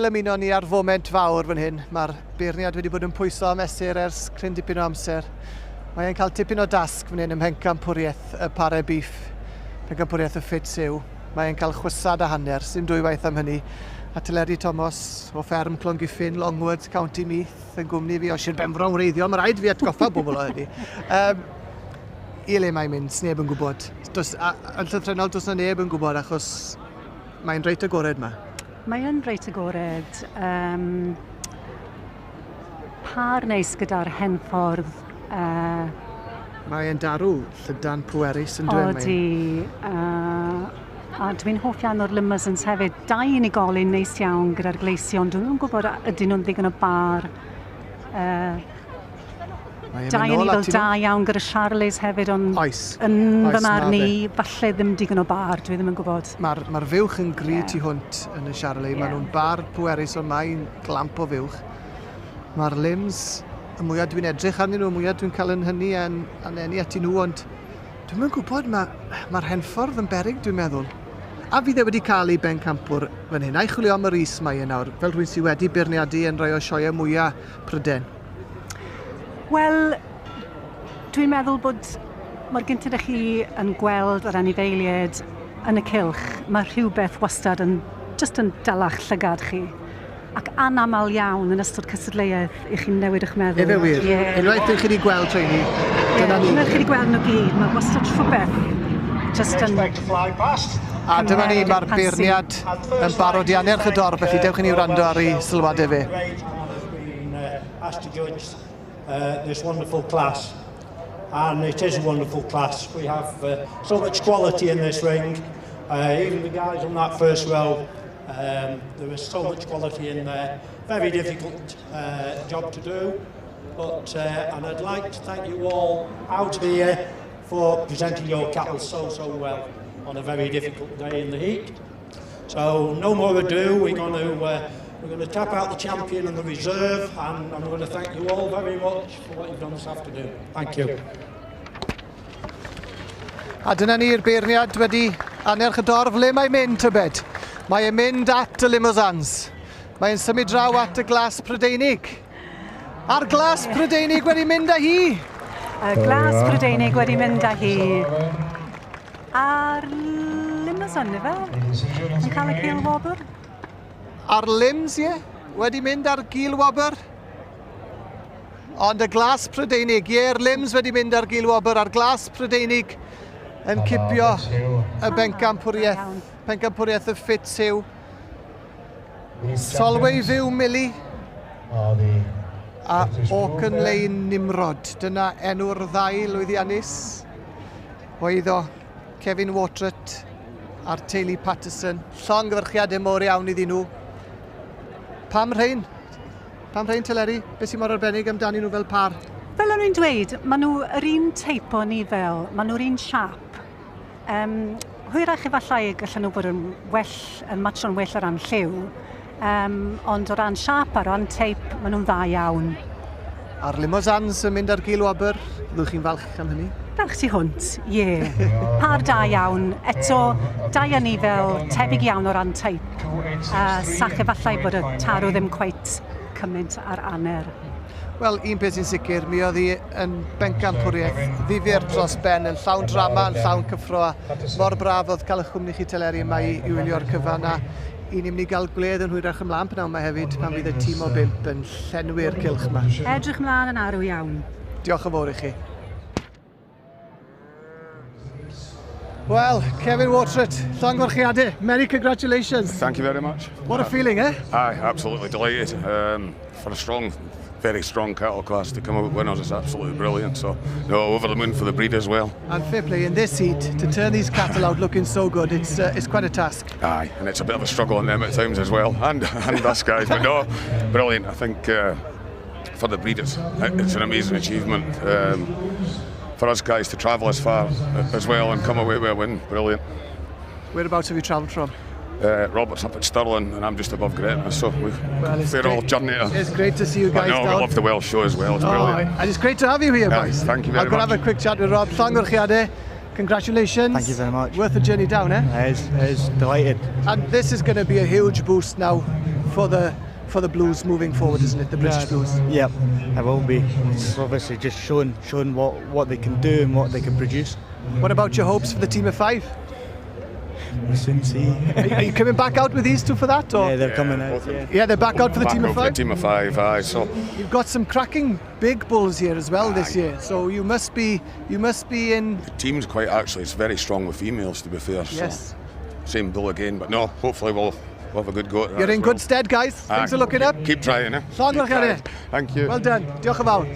Ymuno ni ar foment fawr fan hyn. Mae'r beirniad wedi bod yn pwyso a mesur ers cryn dipyn o amser. Mae e'n cael tipyn o dasg fan hyn ym mhencampwriaeth y pare beef, pencampwriaeth y ffit yw. Mae e'n cael chwysad a hanner, sy'n dwywaith am hynny. A Teleri Thomas o fferm Clongyffin, Longwood, County Meath, yn gwmni fi o Sir Benfro'n wreiddiol. Mae rhaid fi atgoffa bobl o hynny. I le mae'n mynd, sneb yn gwybod. Does, a, yn llythrennol, does na neb yn gwybod achos mae'n reit agored ma. Mae yn reit agored. Pâr neis gyda'r hen ffordd. Mae e'n darw llydan pwerus yn dweud. Odi. A dwi'n hoff iawn o'r Limousins hefyd. Dau unigolyn neis iawn gyda'r gleision. Dwi'n yn gwybod ydyn nhw'n ddigon o bar. Dau anifail da iawn gyda Charolais hefyd, ond Oes. Yn Oes, fy marn ma' i, falle ddim digon o bar, dwi ddim yn gwybod. Mae'r ma fuwch yn gry tu hwnt yn y Charolais. Yeah. Maen nhw'n bar pwerus, ond mae'n glamp o fuwch. Mae'r limbs, y mwyaf dwi'n edrych arnyn nhw, y mwyaf dwi'n cael yn hynny a'n anenu ati nhw, ond dwi'm yn gwybod, mae'r ma Henffordd yn beryg, dwi'n meddwl. A fydd e wedi cael ei bencampwr fan hyn. A'i chwilio am yr is mae e nawr, fel rhywun sydd wedi beirniadu yn rhai o sioeau mwyaf Prydain. Wel, dwi'n meddwl bod mor gynted â chi yn gweld yr anifeiliaid yn y cylch, mae rhywbeth wastad yn just yn dalach llygad chi. Ac anaml iawn yn ystod cystadleuaeth i chi'n newid eich meddwl. Efe wir. Yeah. Unwaith ych chi wedi gweld rheini, dyna ni. Unwaith chi wedi gweld nhw gyd, mae wastad rhywbeth just yn... A dyma ni, mae'r beirniad yn barod i anerch y dorf, felly dewch i ni wrando ar ei sylwadau fe. Asked to judge this wonderful class. And it is a wonderful class. We have so much quality in this ring. Even the guys on that first row, there is so much quality in there. Very difficult job to do. But, and I'd like to thank you all out here for presenting your cattle so, so well on a very difficult day in the heat. So no more ado, we're going to tap out the champion and the reserve, and I'm going to thank you all very much for what you've done this afternoon. Thank you. A dyna ni'r beirniad wedi anerch y dorf. Le mae'n mynd, tybed? Mae'n mynd at y Limousins. Mae'n symud draw at y glas Prydeinig. A'r glas Prydeinig wedi mynd â hi. Y glas Prydeinig wedi mynd â hi. A'r Limousin, ife? Yn cael y cil wobr? A'r Lims, ie, wedi mynd ar gil wobr. Ond y glas Prydeinig, ie'r Lims wedi mynd ar gil wobr, a'r glas Prydeinig yn cipio y bencampwriaeth, pencampwriaeth y ffit yw. Solway View Millie a Oaken Lane Nimrod. Dyna enw'r ddau lwyddiannus. O Kevin Watret a'r teulu Patterson. Llongyfarchiadau mawr iawn iddyn nhw. Pam rhain? Pam rhain, Teleri? Beth sy'n mor arbennig amdanyn nhw fel par? Fel o'n i'n dweud, maen nhw yr un teip o nifel, maen nhw'r un siap. Hwyrach efallai gallen nhw fod yn well, yn matcho'n well o ran lliw, ond o ran siap a ran teip, maen nhw'n dda iawn. A'r Limousins yn mynd ar gil wobr, fyddwch chi'n falch am hynny? Falch tu hwnt, ie. Yeah. Par da iawn. Eto, dau anifail tebyg iawn o ran teip. Sach efallai bod y tarw ddim cweit cymaint ar aner. Wel, un peth sy'n sicr, mi oedd hi yn bencampwriaeth ddifyr dros ben, yn llawn drama, yn llawn cyffro, a mor braf oedd cael eich cwmni chi, Teleri, yma i wylio'r cyfan, a i ni'n mynd i gael gwledd yn hwyrach ymlaen pnawn yma hefyd, pan fydd y tîm o bump yn llenwi'r cylch yma. Edrych ymlaen yn arw iawn. Diolch yn fawr i chi. Well, Kevin Watret, llongyfarchiadau, many congratulations. Thank you very much. What a feeling, eh? Aye, absolutely delighted. For a strong, very strong cattle class to come out winners is absolutely brilliant. So, no, over the moon for the breed as well. And fair play, in this heat, to turn these cattle out looking so good, it's quite a task. Aye, and it's a bit of a struggle on them at times as well, and us guys. But no, brilliant. I think for the breed, it's an amazing achievement. For us guys to travel as far as well and come away with a win, brilliant. Whereabouts have you travelled from? Robert's up at Stirling and I'm just above Gretna, so we Well, it's fair great. old journey. It's great to see you guys I know, down. We love the Welsh show as well, it's Oh, brilliant. and it's great to have you here, Yeah, boys. thank you very I've got to much. have a quick chat with Rob. Llongyfarchiadau, congratulations. Thank you very much. Worth the journey down, eh? It is, delighted. And this is going to be a huge boost now. for the Blues moving forward, isn't it? The British Blues. Yep, it will be. It's obviously just showing what they can do and what they can produce. What about your hopes for the team of five? We'll soon see. Are you coming back out with these two for that? Or? Yeah, they're coming out. Both of Yeah. them. Yeah, they're back out for the Back team out of for the five. team of five, aye. So You've got some cracking big bulls here as well this year, so you must be in. The team's quite actually, it's very strong with females, to be fair. So same bull again, but no, hopefully we'll have a good go at that You're as in well. good stead, guys. Things Aye. are looking up. Keep trying, eh? Llongyfarchiadau. Keep trying. Thank you. Well done. Diolch yn fawr.